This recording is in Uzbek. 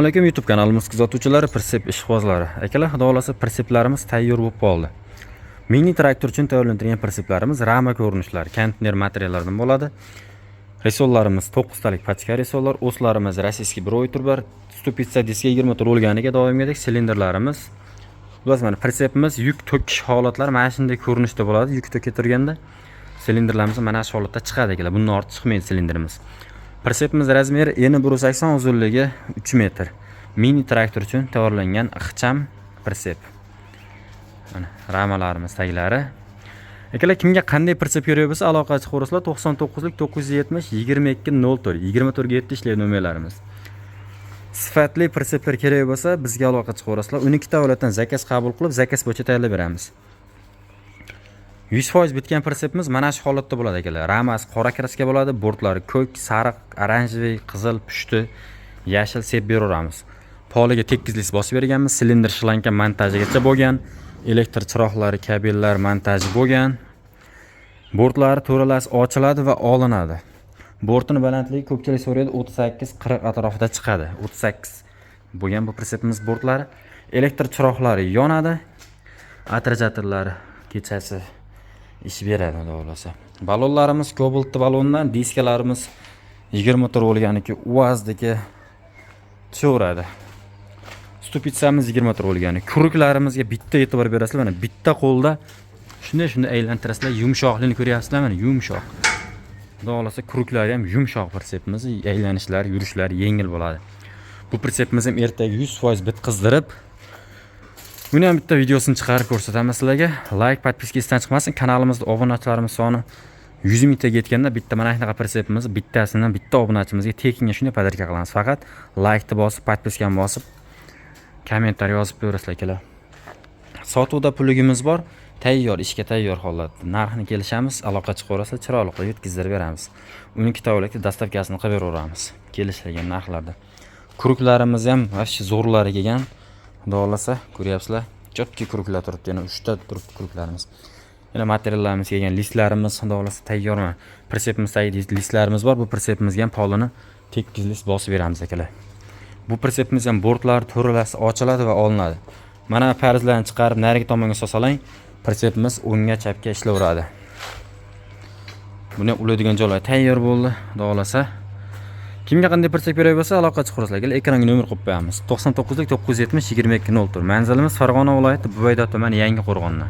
Assalomu alaykum, YouTube kanalimiz kuzatuvchilari, прицеп ishqibozlari. Akalar, xudo xohlasa, прицеп larimiz tayyor bo'lib qoldi. Mini traktor uchun tayyorlantirilgan прицеп larimiz rama ko'rinishlari, konteyner materiallardan bo'ladi. Рессор larimiz 9 talik пачка рессор lar, ось larimiz российский буровой turbar, ступица diska 24 bo'lganiga doimgidek silindrlarimiz. Xullas, mana прицеп imiz yuk to'kish holatlari mana shunday ko'rinishda bo'ladi. Yuk to'ka turganda silindrlarimiz mana shu holatda chiqadi, akalar. Bundan ortiq chiqmaydi silindrimiz. Прицеп imiz размер i eni 180, uzunligi 3 metr. Mini traktor uchun tayyorlangan ixcham прицеп. Mana ramalarimiz taglari. Akalar, kimga qanday прицеп kerak bo'lsa, aloqa chiqaverasizlar: 99 970 22 04, 24 ga 7 ishlaydi nomerlarimiz. Sifatli прицеп lar kerak bo'lsa, bizga aloqa chiqaverasizlar. 12 ta viloyatdan заказ qabul qilib, заказ bo'yicha tayyorlab beramiz. 100% bitgan прицеп imiz mana shu holatda bo'ladi, akalar. Ramasi qora краска bo'ladi, bortlari ko'k, sariq, оранжевый, qizil, pushti, yashil sepib beraveramiz. Poliga tekizlik bosib berganmiz, silindr shlanka montajigacha bo'lgan, elektr chiroqlari, kabellar montaji bo'lgan. Bortlari to'ralasi ochiladi va olinadi. Bortini balandligi ko'pchilik so'raydi, 38-40 atrofida chiqadi. 38 bo'lgan bu прицеп imiz bortlari. Elektr chiroqlari yonadi. Отражатель lari kechasi ish beradi, xudo xohlasa. Balonlarimiz Kobaltli balondan, diskalarimiz 24 bo'lganiki UAZdagi tushaveradi. Ступица miz 24 bo'lgani. Круг larimizga bitta e'tibor berasizlar, mana bitta qo'lda shunday shunday aylantirasizlar, yumshoqligini ko'ryapsizlar, mana yumshoq. Xudo xohlasa, круг lari ham yumshoq, прицеп imiz aylanishlari, yurishlari yengil bo'ladi. Bu прицеп imiz ham ertaga 100% bitqizdirib, buni ham bitta videosini chiqarib ko'rsataman sizlarga. Лайк, подписка esdan chiqmasin. Kanalimizda obunachilarimiz soni 100 mingtaga yetganda bitta mana shunaqa прицеп imizni bittasini bitta obunachimizga tekinga shunday подарка qilamiz. Faqat лайк ni bosib, подписка ni bosib, комментарий yozib qo'yasizlar, akalar. Sotuvda плуг imiz bor, tayyor, ishga tayyor holatda. Narxini kelishamiz, aloqa chiqaverasizlar, chiroyli qilib yetkazdirib beramiz. 12 viloyatga доставка sini qilib beraveramiz kelishilgan narxlarda. Круг larimiz ham вообще zo'rlari kelgan. Xudo xohlasa, ko'ryapsizlar, четкий круг lar turibdi, yana 3 ta turibdi круг larimiz. Yana materiallarimiz kelgan, listlarimiz, xudo xohlasa, tayyormi. Прицеп imiz tagida listlarimiz bor. Bu прицеп imizga ham polini tekis list bosib beramiz, akalar. Bu прицеп imiz ham bortlari to'ralasi ochiladi va olinadi. Mana parizlarni chiqarib narigi tomonga solsalang, прицеп imiz o'ngga chapga ishlayveradi. Buni ulaydigan joylari tayyor bo'ldi, xudo xohlasa. Kimga qanday прицеп kerak bo'lsa, aloqa chiqarasizlar. Akalar, ekranga nomer qo'yib qo'yamiz. 99 970 22 04. Manzilimiz Farg'ona viloyati, Buvayda tumani, Yangi Qo'rg'onda.